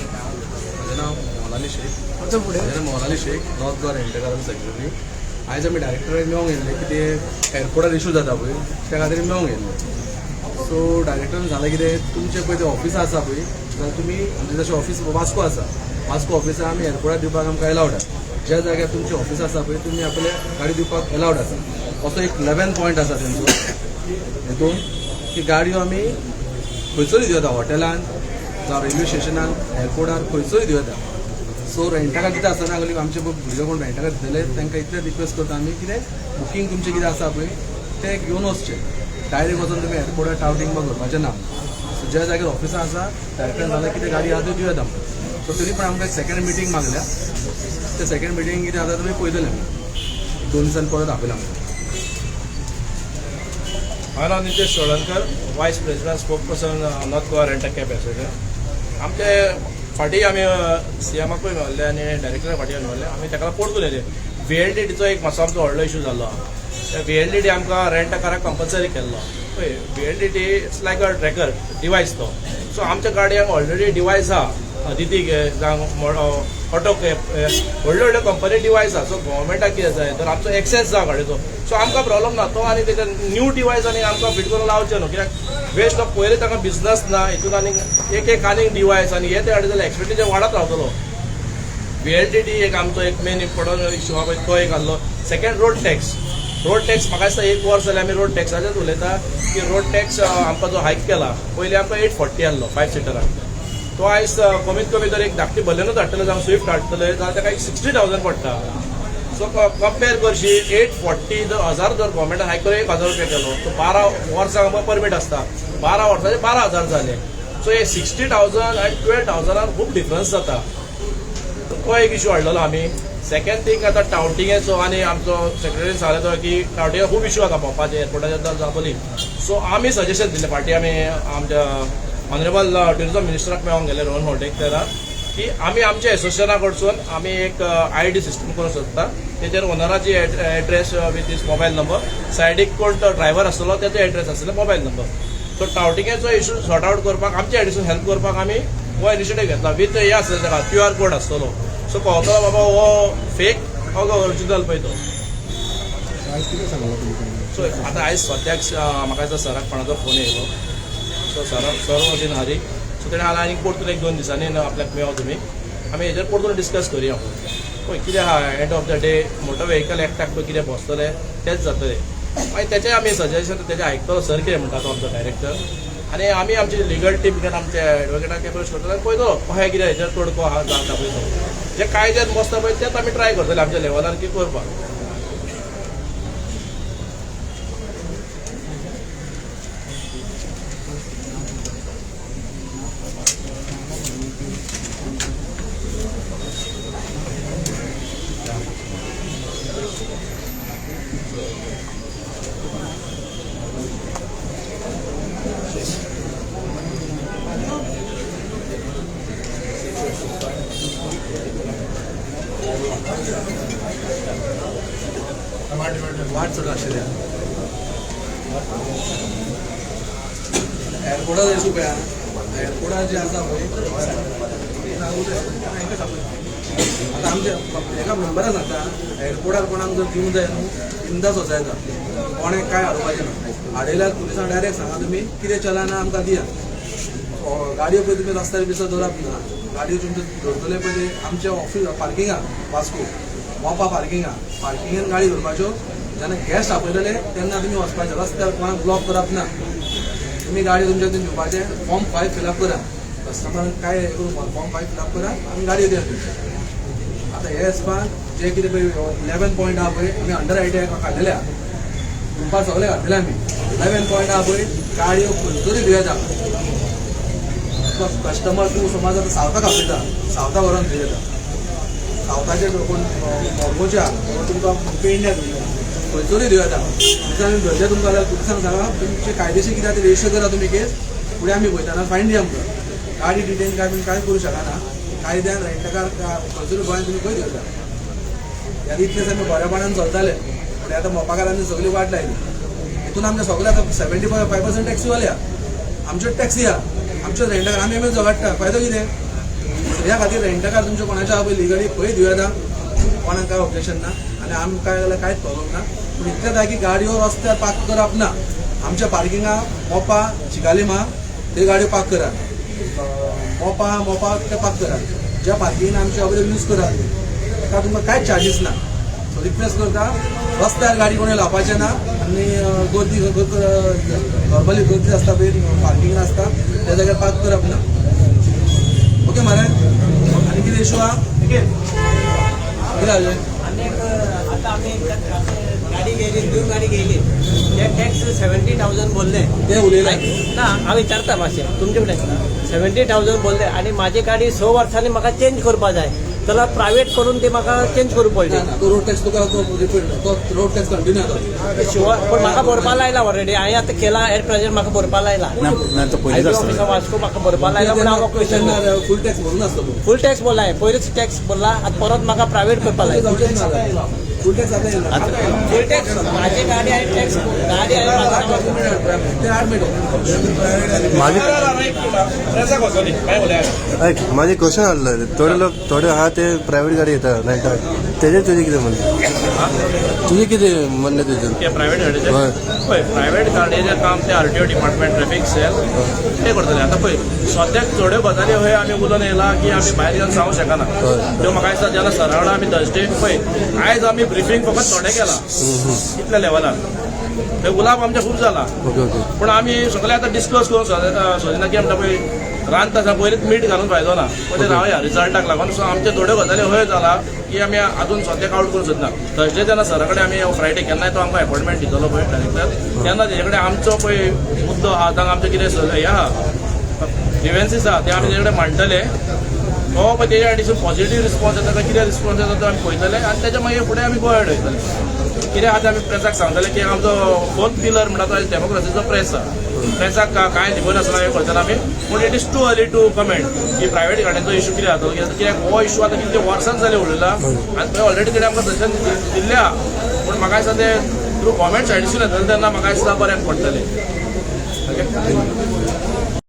म्हजें नांव मौलाली शेख. म्हजें नांव मौलाली शेख, नॉर्थ गोवा रेंटकाराचो सेक्रेटरी. आयज आमी डायरेक्टराक मेळोंक येयल्ले की ते एअरपोर्टार इशू जाता पळय, त्या खातीर मेळोंक येयल्ले. सो डायरेक्टरान सांगलें कितें, तुमचें पळय तें ऑफिसां आसा पळय, जाल्यार तुमी आमचें जशें ऑफीस वास्को आसा, वास्को ऑफिसार आमी एअरपोर्टार दिवपाक आमकां एलावड आसा. ज्या जाग्यार तुमचें ऑफिस आसा पळय, तुमी आपले गाडी दिवपाक एलावड आसा. असो एक 11 पॉयंट आसा तेंचो हेतून की गाडयो आमी खंयसरूय दिवं येता, हॉटेलान जावं रेल्वे स्टेशनान, एअरपोर्टार, खंयसरूय दिवं येता. सो रेंटाकार दिता आसतना आमचे भुरगे कोण रेंटाकार दितले तांकां इतलें रिक्वेस्ट करता आमी, कितें बुकींग तुमचें कितें आसा पळय तें घेवन वचचें. डायरेक्ट वचून तुमी एअरपोर्टार टावटींग बी करपाचें ना. सो ज्या जाग्यार ऑफिसां आसा, डायरेक्टरान जाल्यार कितें गाडी आसा त्यो दिवं येता आमकां. सो तरी पण आमकां एक सेकंड मिटींग मागल्या. ते सेकंड मिटींग कितें आसा तुमी पळयतले, आमी 2 दिसान परत आपयला आमकां. हांव नांव Nitesh Chodankar, vice president, spokesperson, North Goa rent cab association. आमचे फाटीं आमी सीएमाकूय मेळिल्ले आनी डायरेक्टरा फाटीं मेळिल्ले. आमी ताका परतून येयले. व्हीएलडीटीचो एक मातसो आमचो व्हडलो इशू जाल्लो आहा. त्या व्हीएलडीटी आमकां रेंट काराक कंपल्सरी केल्लो पळय. VLDT, it's like a tracker device तो. सो आमच्या गाडयांक ऑलरेडी डिवायस आहा. अदिती घे जावं ऑटो कॅब, व्हडल्यो व्हडल्यो कंपनी डिवायस आहा. सो गव्हर्मेंटाक कितें जाय तर आमचो एक्सेस जाय गाडयेचो. सो आमकां प्रॉब्लम ना तो. आनी तेजे न्यू डिवायस आनी आमकां फिट करून लावचें न्हू, कित्याक वेस्ट ऑफ पयलीं तांकां बिजनस ना, हितून आनी एक एक आनीक डिवायस आनी हे ते हाडले जाल्यार एक्सपेंडिचर वाडत रावतलो. व्हीएलडीटी एक आमचो एक मेन इम्पॉर्टंट इशू आहा पळय, तो एक आहलो. Second, road tax. Road tax म्हाका दिसता एक वर्स जालें आमी रोड टॅक्साचेर उलयता की रोड टॅक्स आमकां जो हायक केला, पयलीं आमकां 840 आहलो 5 सिटराक, तो आयज कमीत कमी तर एक धाकटी बलेनोच हाडटले जावं स्विफ्ट हाडटले जाल्यार ताका एक 60,000 पडटा. सो कंपेर करशी, 840 जर हजार जर गव्हर्मेंटान हायक करून 1000 रुपया केलो, तो 12 वर्सां आमकां परमीट आसता, 12 वर्साचे 12,000 जाले. सो हे 60,000 आनी 12,000 खूब डिफरन्स जाता. तो एक इशू हाडलेलो आमी. सेकंड थिंग, आतां टावटिंगेचो आनी आमचो सेक्रेटरीन सांगलें तो की टावटिंगा खूब इशू आसा भोंवपाचे एअरपोर्टाचेर जातली. सो आमी सजेशन दिलें फाटीं, आमी आमच्या ऑनरेबल ट्युरिजम मिनिस्टराक मेळोंक गेले, रोहन खंवटे, की आमी आमच्या एसोसिएशना कडसून आमी एक आयडी सिस्टम करूंक सोदता. तेचेर ओनराची address with his mobile number, सायडीक कोण तो ड्रायव्हर आसतलो तेचो एड्रेस आसतलो, मोबायल नंबर. सो टावटिंगेचो इशू सॉर्ट आवट करपाक आमच्या एडिशन हेल्प करपाक आमी हो इनिशिएटीव घेतला. विथ हे आसतलें, ताका क्यू आर कोड आसतलो, सो कळटलो बाबा हो फेक हो ओरिजिनल पळय तो. आयज कितें सांगलां तुमी? सो आतां आयज सद्याक म्हाका दिसता सराक कोणाचो फोन येयलो. So sir sir was in hurry, so तेणें हांगा आनीक परतून एक 2 दिसांनी आपल्याक मेळो तुमी, आमी हेजेर परतून डिस्कस करुया. पळय कितें आहा, end of the day motor vehicle एक्टाक पळय कितें बसतलें तेंच जातलें. मागीर तेचें आमी सजेशन तेजें आयकतलो सर कितें म्हणटा तो आमचो डायरेक्टर, आनी आमी आमची लिगल टीम घेवन आमच्या एडवोकेटाक एप्रोच करतले आनी पळयतलो कशें कितें हेजेर तोडको आहा जाता पळय तो. जे कायद्यान बसता पळय तेच आमी ट्राय करतले आमच्या लेवलार की करपाक. वाट चड आशिल्ल्या एअरपोर्टार इशू पळय, एअरपोर्टार जे आसा पळय, आतां आमच्या एका मेंबरा सांगता, एअरपोर्टार कोणाक जर दिवंक जाय न्हू, बिंदास वचायता, कोणें कांय हाडपाचें ना. हाडयल्यार पुलिसांक डायरेक्ट सांगा तुमी कितें चलाना आमकां दिया. गाडयो पळय तुमी रस्त्यार बिस्त्यार दवरप ना. गाडयो तुमच्यो दवरतले पळय आमच्या ऑफिस पार्किंगाक, वास्को मोपा पार्किंगाक, पार्किंगान गाडी दवरपाच्यो. जेन्ना गॅस्ट आपयतले तेन्ना तुमी वचपाचें, रस्त्यार कोणाक ब्लॉक करप ना. तुमी गाडी तुमच्या तुमी दिवपाचें, फॉर्म 5 फिलअप करा, कस्टमरांक काय हे करून फॉर्म 5 फिलअप करा आनी गाडी दिया तुमची. आतां हे हिसपान जे कितें पळय 11 पॉयंट आहा पळय, आमी अंडर आयटी काडलेले आहा, ग्रुपार सगळे घातलेले आमी. 11 पॉयंट आहा पळय, गाडयो खंयसरूय दिवं येता. कस्टमर तूं समज आतां सावथाक आपयता, सावथाक व्हरोन दिवं येता. सावथाचे कोण मोरगोच्या तुमकां पेडण्या दिवं येता, खंयसरूय दिवं येता. पुलिसांनी धरले तुमकां जाल्यार पुलिसांक सांगा तुमचे कायदेशीर कितें आहा तें रजिस्टर करा तुमी केस, फुडें आमी पळयता ना फायन दिया आमकां. गाडी डिटेन काय तुमी कांय करूं शकना कायद्यान. रेंटकार खंयसरूय गोंयांत तुमी खंय दिवं येता. आनी इतले आमी बऱ्यापणान चलताले, पूण आतां मोपाकारांनी सगळी वाट लायली. हितून आमच्या सगळे आतां 75% टॅक्सीवाले आहा, आमच्यो टॅक्सी आहा, आमच्यो रेंटकार, आमी आमी झगडटा, फायदो कितें? सो ह्या खातीर रेंटकार तुमच्या कोणाच्या आहा पळय लिगली खंय दिवं येता, कोणाक काय ऑब्जेक्शन ना आनी आमकां काय जाल्यार कांयच प्रॉब्लम ना. पूण इतलेंच आहा की गाडयो रस्त्यार पार्क करप ना. आमच्या पार्किंगा मोपा, चिकालीम आहा, ते गाडयो पार्क करात. मोपा, मोपा ते पार्क करात. ज्या पार्किंगान आमचे अवेलेबल यूज करात तुमी, ताका तुमकां कांयच चार्जीस ना. सो रिक्वेस्ट करता, रस्त्यार गाडी कोणी लावपाचें ना आनी गर्दी, नॉर्मली गर्दी आसता पळय, पार्किंग आसता, त्या जाग्यार पार्क करप ना. ओके मरे? आनी कितें इशू आहा? कितें जालें? आनी एक आतां आमी गाडी घेयली, न्यू गाडी घेयली, ते टॅक्स 70,000 बोलले. ते उलयले. ना, हांव विचारता मातशें तुमचे कडेन. 70,000 बोलले आनी म्हाजी गाडी 6 वर्सांनी म्हाका चेंज करपा जाय जाल्यार प्रायवेट करून ती म्हाका चेंज करूं पडली. ना ना, तो रोड टॅक्स तुका तो रिफंड, तो रोड टॅक्स कंटिन्यू जाता. शुअर, पूण म्हाका भरपा लायला ऑलरेडी. हांवें आतां केला एट प्रेझेंट म्हाका भरपा लायला. ना ना, तो पयलींच आयबी आसता. ऑफिसा वास्को म्हाका भरपा लायला म्हणून हांव क्वेश्चन. तेन्ना फूल टॅक्स भरून आसता तो. फूल टॅक्स भरला हांवें, पयरूच टॅक्स भरला. आतां परत म्हाका प्रायवेट करपा लायला. फूल टॅक्स आता येयला. फूल टॅक्स म्हाजी गाडी हांवें टॅक्स गाडी हांवें म्हाका ते 8 मिनट. माझे प्रेसाक वचोनी काय उलया. ऐक, माझे क्वेश्चन आहलो, थोडे लोक थोडे आहा ते प्रायव्हेट गाडी घेता रेंटाक, तेजेर तुजें कितें म्हणणें? तुजें कितें म्हणणें तेजेर? ते प्रायव्हेट गाडयेचे? हय. पळय, प्रायव्हेट गाडयेचें काम ते आरटीओ डिपार्टमेंट, ट्रॅफिक सेल ते करतले. आतां पळय, सद्याक थोड्यो गजाली हय आमी उलोवन येयला की आमी भायर येवन सांगूंक शकना. त्यो म्हाका दिसता जेन्ना सरा वांगडा आमी थर्सडे, पळय, आयज आमी ब्रिफींग फकत थोडें केलां इतल्या लेवलार. थंय उलोवप आमचें खूब जालां. ओके ओके पूण आमी सगळें आतां डिस्क्लोज करूंक सोदिना की आमकां पळय रांदता आसतना पयलींच मीठ घालून फायदो ना. पयलीं रावया रिजल्टाक लागून. सो आमचे थोड्यो गजाली हय जाला की आमी अजून सद्याक आवट करूंक सोदना. थर्सडे जेन्ना सरा कडेन आमी, फ्रायडे केन्नाय तो आमकां एपॉयंटमेंट दितलो पळय डायरेक्टर, तेन्ना तेजे कडेन आमचो पळय मुद्दो आहा, तांकां आमचें कितें हें आहा, ग्रिवेन्सीस आहा, ते आमी तेजे कडेन मांडटले. तो पळय तेज्या सायडीसून पॉझिटीव रिस्पॉन्स येता काय कितें रिस्पॉन्स येता तो आमी पळयतले आनी तेच्या मागीर फुडें आमी गो अहेड वयतले. कितें आहा तें आमी प्रेसाक सांगतले की आमचो फोर्थ पिलर म्हणटा तो डेमोक्रेसीचो प्रेस आहा. प्रेसाक कांय लिपयनासतना हें करतले आमी. पूण it is too early to comment की प्रायव्हेट गाडयांचो इशू कितें जातलो, कित्याक कित्याक हो इशू आतां कितले वर्सां जालीं उरला आनी थंय ऑलरेडी तेणें आमकां सजेशन दिल्लें आहा. पूण म्हाका दिसता ते थ्रू गव्हर्मेंट सायडीसून येतले तेन्ना म्हाका दिसता बऱ्याक पडटलें. ओके.